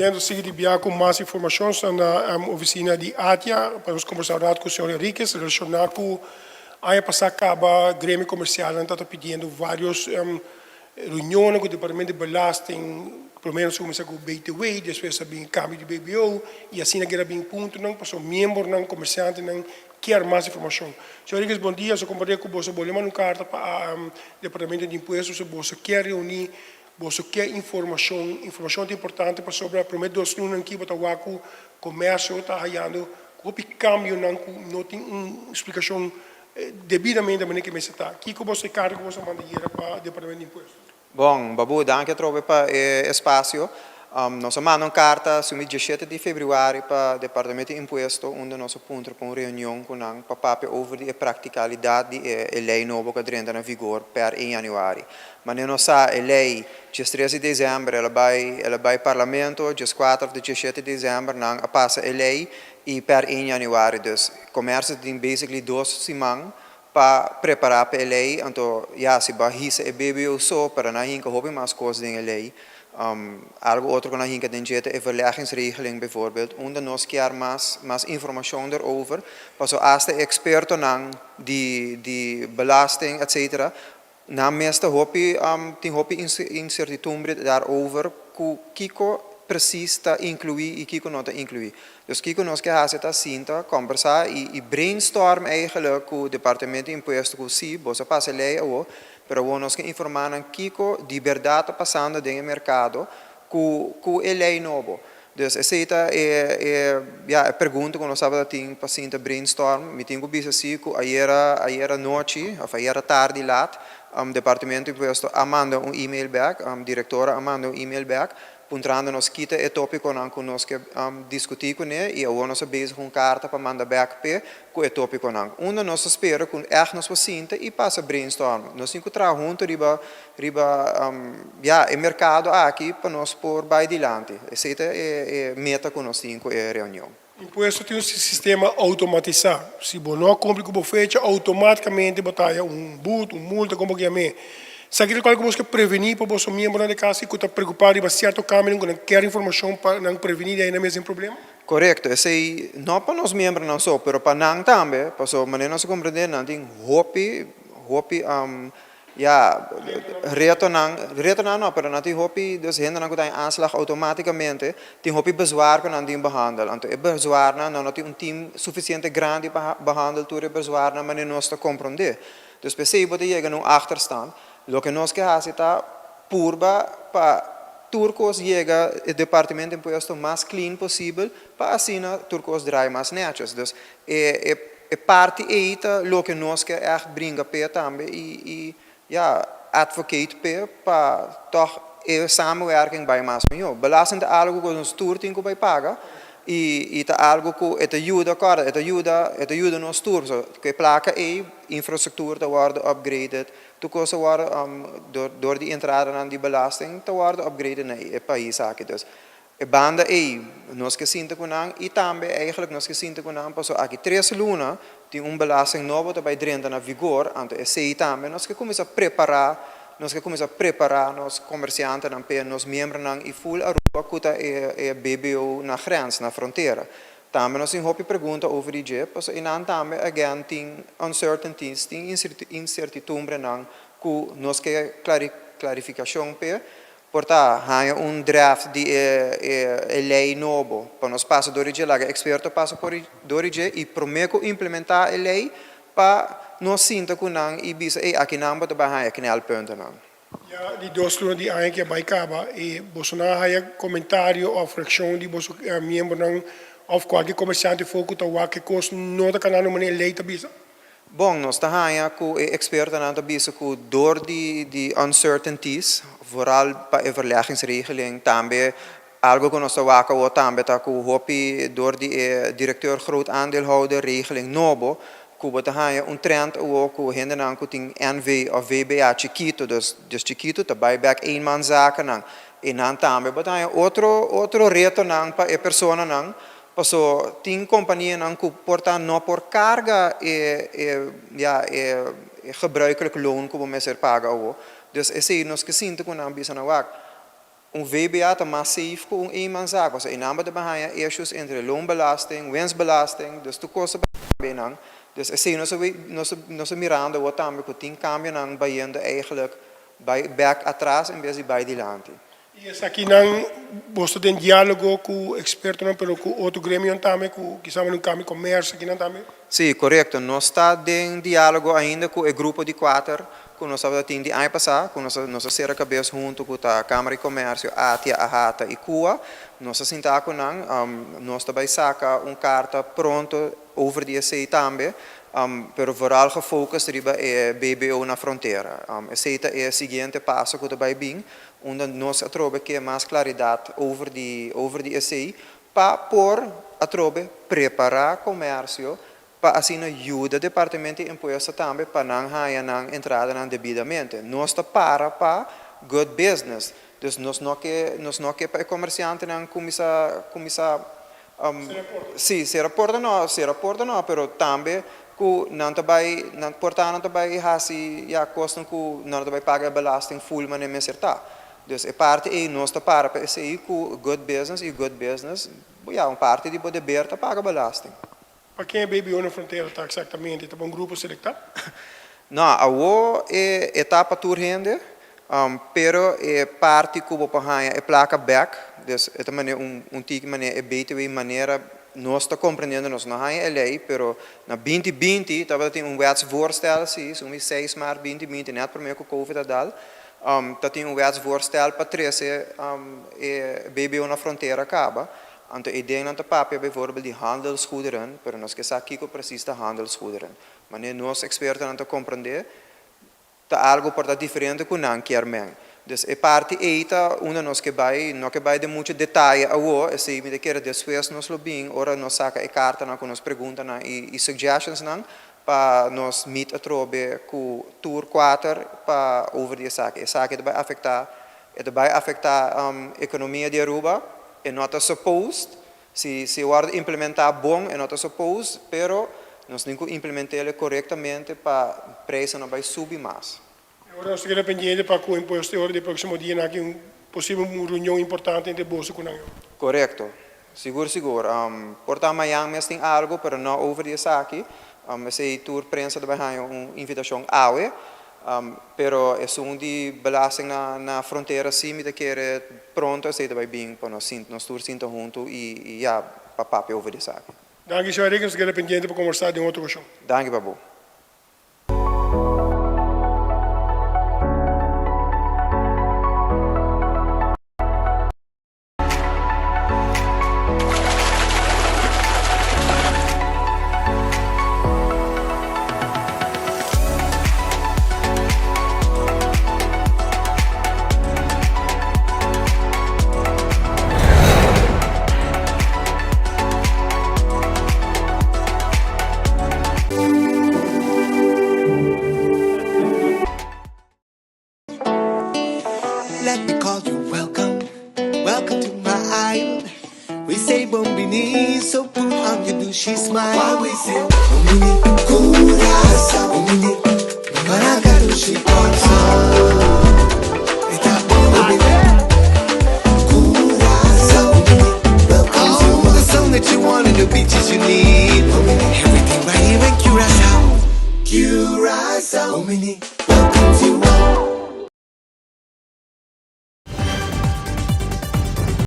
Den sigui di bia ku mas informashon sta na ofisina di ATIA pa nos kombersá un rato ku señor Henriquez relashoná ku aña pasá kaba gremio komersialnan ta ta pidiendo varios reunionnan ku departamento di belasting. Promé nos a kuminsá ku BTW, despues a bin kambio di BBO i asina keda bin puntonan pasobra miembronan, komersiantenan kier mas informashon. Señor Henriquez, bon dia. Nos a komprendé ku boso bolbe manda un karta pa departamento di impuesto so boso kier reuní. Boso ke informashon? Informashon ta importante pasobra promé dos lunanan aki bo ta wak ku komersio ta hayando hopi kambionan ku no tin un splikashon debidamente manera ke mester ta. Kiko boso e karta ku boso a manda ayera pa Departamento di Impuesto? Bon, Babu, danki atrobe pa e espasio. Nos a manda un karta sumi diesshete di febrüari pa Departamento di Impuesto unda nos a puntra pa un reunion ku nan pa papia over di e praktikalidat di e lei nobo ku a drenta na vigor per e yanüari. Manera nos sa e ley diestres di december el a bay el a bay parlamento diescuater of diesshete di december nan a pasa e ley y per een januari dus comercio tin basically dos siman pa prepara pa e ley anto ya si bo a hisa e BBO so pero nan a hinca hopi mas cos den e ley. Algo otro cu nan a hinca den dje ta e verleggingsregeling bijvoorbeeld unda nos kier mas mas informacion derover pasobra hasta e expertonan di di belasting etcetera Nan mes ta hopi tin hopi incertitumbre daarover cu kico precies ta inclui y kico no ta inclui. Dus kico nos ke haci ta sinta, combersa y brainstorm eigenlijk cu Departamento di Impuesto cu si, boso a pasa e ley awo, pero awo nos ke informa nan kico di berdad ta pasando den e mercado cu e ley nobo. Dus esey ta e e ya e pregunta cu nos tabata tin pa sinta brainstorm. Mi tin cu bisa si cu ayera ayera nochi of ayera tardi laat Departamento di Impuesto a manda un email bek, directora a manda un email bek puntrando nos kita e topiconan cu nos ke discuti cune y awor nos a bezig un carta pa manda bek p'e cu e topiconan. Unda nos ta spera cu echt nos por sinta y pasa brainstorm. Nos tin cu traha hunto riba Riba ya e merkado aki pa nos por bai dilanti. Esei ta e meta ku nos tin ku e reunion. Impuesto tin un sistema outomatisá. Si bo no a kumpli ku bo fecha, outomátikamente bo ta haya un but, un multa, kon bo ke yam'é. Esaki ta kual ku bo ke prevení pa boso miembronan di kas ku ta preokupá riba sierto kambionan ku nan kier informashon pa nan prevení di haya nan mes den problema. Korekto. Esei no pa nos miembronan so, pero pa nan tambe, pasobra manera nos a komprendé nan tin hopi, hopi Ya, retonan, retonan no, pero nan tin hopi, dus hendenan ku ta den aanslag outomátikamente, tin hopi bezwaar ku nan tin behandel. Anto e bezwaarnan, nan no tin un team sufisiente grandi pa behandel tur e bezwaarnan manera nos ta komprondé. Dus p'esei bo ta yega na un achterstand. Loke nos ke hasi ta purba pa tur kos yega e departamento di impuesto mas clean posibel pa asina tur kos draai mas nètjes. Dus e e. E parti ei ta loke nos ke ègt bringa p'e tambe i i ya advocate p'e pa tòg e samenwerking bai mas mihó. Belasting ta algu ku nos tur tin ku bai paga i i ta algu ku e ta yuda kòrda e ta yuda e ta yuda nos tur. So ku e plaka ei infrastruktura ta wòrdu upgraded, tur kos ta wòrdu dor dor di entradanan di belasting ta wòrdu upgraded na e pais aki. Dus E banda ei nos ke sinta ku nan i tambe eigenlijk nos ke sinta ku nan pasobra aki tres luna tin un belasting nobo ta bai drenta na vigor, anto esei tambe nos ke kuminsá prepará, nos ke kuminsá prepará nos komersiantenan p'e nos miembronan i ful Aruba ku ta e e BBO na grens, na frontera. Tambe nos tin hopi pregunta over di dje pasobra einan tambe again tin uncertainties, tin insertitumbrenan ku nos ke klarifikashon p'e. Por ta haña un draft di e e lei nobo pa nos pasa dor di dje, laga eksperto pasa por dor di dje i promé ku implementá e lei pa nos sinta ku nan i bisa ey aki nan bo ta bai haña knelpuntennan. Ya di dos luna di aña ke a bai kaba i boso nan a haña komentario òf reakshon di boso miembronan òf kualke komersiante for ku ta wak e kos no ta kanando manera e lei ta bisa? Bon, nos ta haña ku e ekspertonan ta bisa ku dor di di uncertainties, vooral pa e verleggingsregeling, tambe algo ku nos ta wak awor tambe ta ku hopi dor di e directeur groot aandeelhouder regeling nobo, ku bo ta haña un trend awor ku hendenan ku tin NV òf VBA chikitu, dus dus chikitu ta bai bèk eenmanszakennan. I nan tambe bo ta haña otro otro retonan pa e personanan. Paso tin kompanianan ku por ta no por karga e e ya e gebruikelijk loon ku bo mester paga awo. Dus esei nos ke sinti ku nan bisa nan wak. Un VBA ta mas safe ku un eenmanszaak, pasobra einan bo ta bin haña issues entre loonbelasting, winstbelasting, dus tur kos ta bin einan. Dus esei nos a nos nos ta mirando awor tambe ku tin kambionan bayendo eigenlijk bai bèk atras en bes di bai dilanti. I esakinan bo ta den diálogo ku ekspertonan pero ku otro gremionan tambe ku kisas un kambio komersio akinan tambe? Sí, korekto. Nos ta den diálogo ainda ku e grupo di kuater ku nos tabata tin di aña pasá, ku nos a nos a sera kabes huntu ku ta Kámara di Komèrsio, ATIA, AHATA i kua. Nos a sintá ku nan. Nos ta bai saka un karta pronto over di esei tambe, pero vooral gefocust riba e BBO na frontera. Esei ta e siguiente paso ku ta bai bin, unda nos atrobe ke mas klaridat over di over di esei pa por atrobe prepará komersio pa asina yuda Departamento di Impuesto tambe pa nan haña nan entradanan debidamente. Nos ta para pa good business, dus nos no ke nos no ke pa e komersiantenan kuminsá kuminsá sí sera porta no sera porta no pero tambe ku nan ta bai nan por ta nan ta bai hasi ya kosnan ku nan no ta bai paga e belasting full manera mester ta. Dus e parti ei nos ta para pa esei ku good business i good business bo ya un parti di bo deber ta paga belasting. Pa ken e BBO na frontera ta eksaktamente? Ta pa un grupo selektá? No, awo e e ta pa tur hende, pero e parti ku bo por haña e plaka bèk, dus e ta manera un un tiki manera e btw manera nos ta komprendiendo nos no haña e lei, pero na binti binti tabata tin un wetsvoorstel si, un di seis mart binti binti nèt promé ku covid a dal, Ta tin un wetsvoorstel pa trece e BBO na frontera caba. Anto e dennan ta papia bijvoorbeeld di handelsgoederen, pero nos ke sa kico precies ta handelsgoederen. Manera nos expertonan ta comprende, ta algo por ta diferente cu nan kier men. Dus e parti ey ta unda nos ke bay, no ke bay den mucho detaye awo, esey mi ta kere despues nos lo bin ora nos saca e cartanan cu nos preguntanan y suggestionsnan pa nos meet atrobe ku tur kuater pa over di esaki. Esaki ta bai afektá, e ta bai afektá ekonomia di Aruba, e no ta supposed, si si e wòrdu implementá bon e no ta supposed, pero nos tin ku implement'el korektamente pa preisnan no bai subi mas. E ora nos ta keda pendiente pa ku impuesto e ora di e próksimo dianan aki un posibel un reunion importante entre boso ku nan. Korekto. Sigur sigur. Por ta mañan mes tin algu, pero no over di esaki. Esei tur prensa ta bai haña un invitashon awe. Pero esun di belasting na na frontera si mi ta kere pronto esei ta bai bin pa nos sinta nos tur sinta huntu i ya pa papia over di esaki. Danki señor Enrique, nos ta keda pendiente pa kombersá den otro okashon. Danki pa bo. Let me call you welcome, welcome to my island. We say bon bini, so put on your dushi smile. Why we say bon bini, Curaçao, bon bini, Maraka dushi Kòrsou. E ta bon bini, Curaçao, bon bini, welcome to all the sun that you want and the beaches you need. Bon bini, everything right here in Curaçao. Curaçao, bon bini, welcome to all.